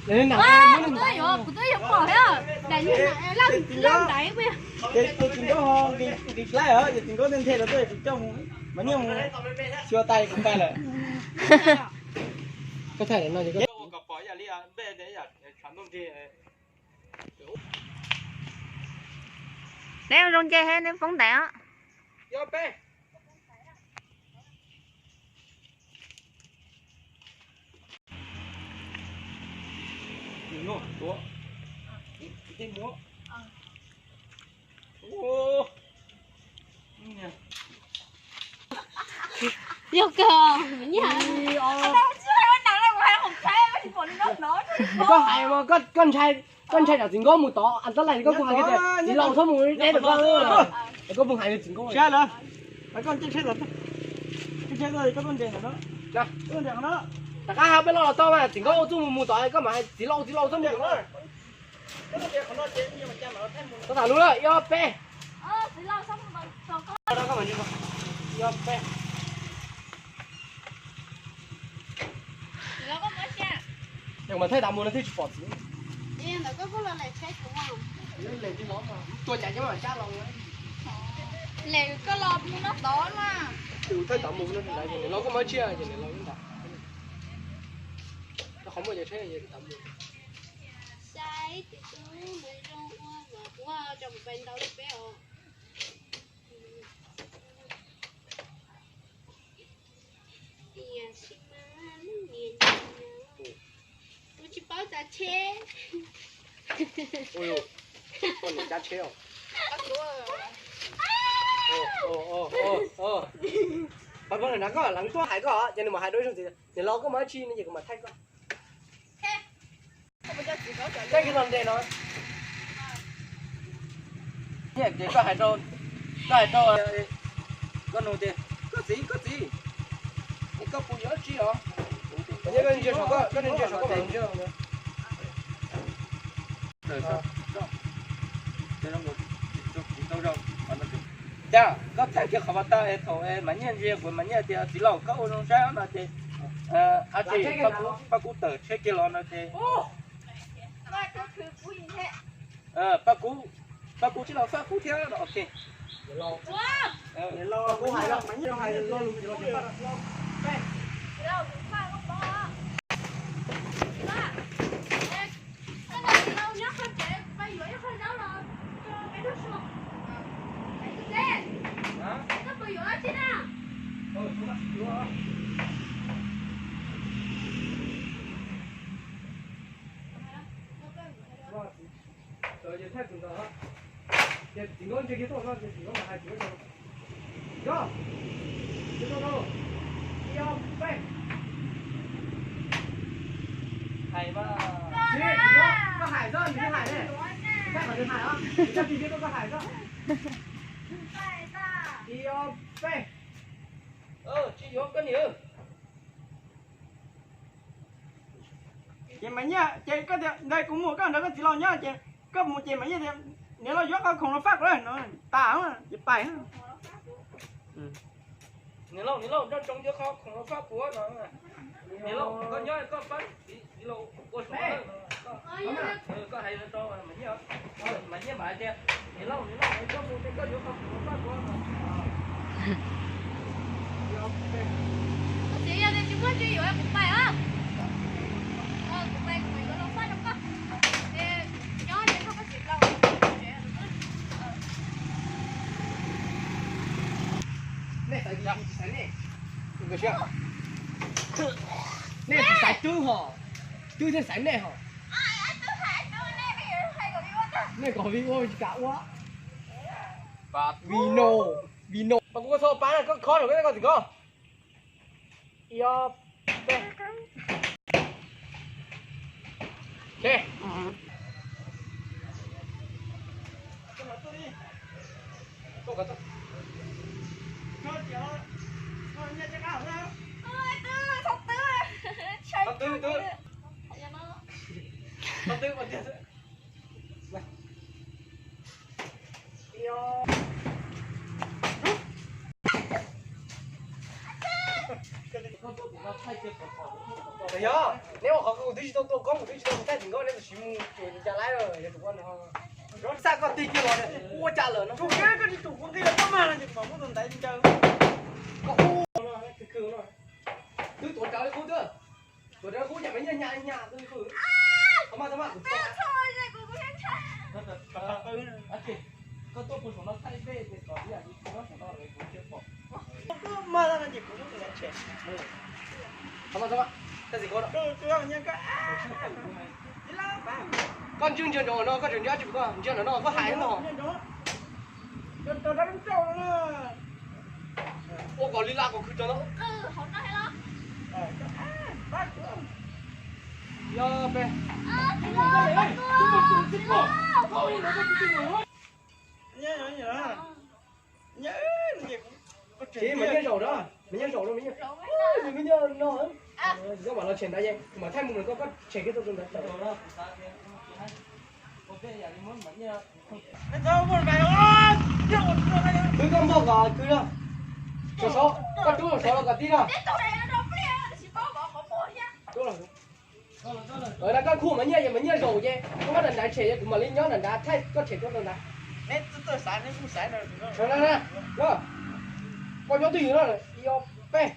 Kuv twb yuav pom thiab, daim niag laj laj ntaiv. Ces txiv nkauj ho nqis laib os, ces txiv nkauj nthe nthe los tuaj kuv coj mus, mas niaj mus xyuas tais kuv pais lawm. Koj thaij no. Neb zoo nce he, neb poob ntais os. Yog kawg, nws hais mas koj ntshai, koj ntshai tsam txiv nkauj mus tod, an tab lais koj kuj hais tias txiv laus txhob mus deb rau koj, koj puas hais txiv nkauj? Rov qab peb los los tau mas txiv nkauj txuj mus mus tod koj mam hais txiv laus txiv laus txhob mus. Koj tham lus lawm, ib ob peb. Ib ob peb. Yog mas thaij tas mus no thiaj tsis pom txiv. Tua cas nyob mam cab los. Koj los mus no tod na. Thaij tas mus no, niam laus koj muab tsiaj, niam laus ntag. Qhov muaj cov tsheb tas mus. Saib tus tub nws zoo ua mas kuv tso kuv pais ntaus li peb os. Tiam sis mas lub niag nyob, kuv tsis paub tsav tsheb. Koj niam cab tsheb os. Pab pab na koj, lawv tuaj hais koj ces nws mam hais rau ib zaug ntxiv, niam laus koj muaj dab tsi no ces kuv mam thaij koj. Koj los nres no. Ces koj hais rau, koj hais rau koj nus tias, koj txiv, koj txiv, es koj puas yuav dab tsi os? Koj ntsia saum koj, koj ntsia saum koj mas ntsia. Cas koj thaij kiag qhov pas tag es thaum mas Nyiaj ntsia kuv mas Nyiaj tias txiv laus koj ua zoo saib no ces, ab tsi, Paj Kub tawm tsheb kiag los no ces Paj Kub, Paj Kub tsis los Paj Kub thiab no, ok. Ces txiv nkauj ntsia kiag tuaj no ces txiv nkauj mam hais txiv nkauj rau. Yog, txiv nkauj rau. Ib ob peb. Hais mas. Txiv, txiv nkauj, koj hais xwb, nws twb hais ne. Thaij kom nws hais os, nws tso tis kiag rau koj hais xwb. Ib ob peb. Tsis yuav koj niam. Ces Maiv Nyiaj, ces koj tias ntawd kuv mus koj nrog koj txiv laus nyob ces koj mus ces Maiv Nyiaj tias niam laus yuav qhov khoom los faj kuv no tas ces pais. Niam laus, niam laus nco ntsoov yuav qhov khoom los faj kuv no. Niam laus, koj nyob koj pab txiv laus ua suav, koj hais rau Maiv Nyiaj, Maiv Nyiaj mam hais tias niam laus, niam laus, koj mus ces koj yuav qhov khoom los faj kuv no. Txiv, yog tias tsis muaj tsis yuav kuv pais os. Kuv pais kuv mam yuav los faj rau koj. Ces nyob ces koj txiv laus. Nej xaiv, kuv tsis xaiv nej. Nej tsis xaiv Tub hos, Tub thiaj xaiv nej hos. Nej kom vim ua tsis kam ua. Vim no, vim no. Mas kuv txhob pab na, koj khob rau koj txiv ko. Ib ob peb. Yog, Qhov kuv twb tsis tau tua koob, kuv twb tsis tau mus thaij tim nkoj, nej tab sis mus tsuas cas laib lawm, yog tus ua no. Xaj koj tig kiag los ua cas lawm no. Tsuas koj tsis tsum ua nqi los koj mag no ces mam muab tus ntaiv ncaws. Koj ua no, twb tuav rawv li qub twb. Tuav rawv li qub ces mas nyaj nyaj nyaj twb li qub. Tau mas, tau mas kuv tau. Koj tuaj puag saum no thaij peb ces kom ib yam li kuv nyob saum no lawm kuv thiaj pom. Tau mas, tau mas, tau mas. Koj ntswg ntswg nraum no, koj tseem ntswg tsis pom, ntswg nraum no koj hais no. Ua kom li laj kom khwv rau no. Yog peb. Tsis mas nyiaj zaum na, mas nyiaj zaum na, mas nyiaj, nws mas nyiaj no. Koj mam los tshem ntawd ces kuv mam thaij mus nws koj, koj tshem kiag tuaj rau ntawd tawm. Khwv koj npog kom khwv na. Saum saud, koj rub saum saud los kom tib no. Koj khu mas nyiaj, mas nyiaj zaum ces koj nyob nram nrad tshem ces kuv mam li nyob nram nrad thaij koj tshem tuaj rau ntawd. Koj nyob twj ywm no, ib ob peb.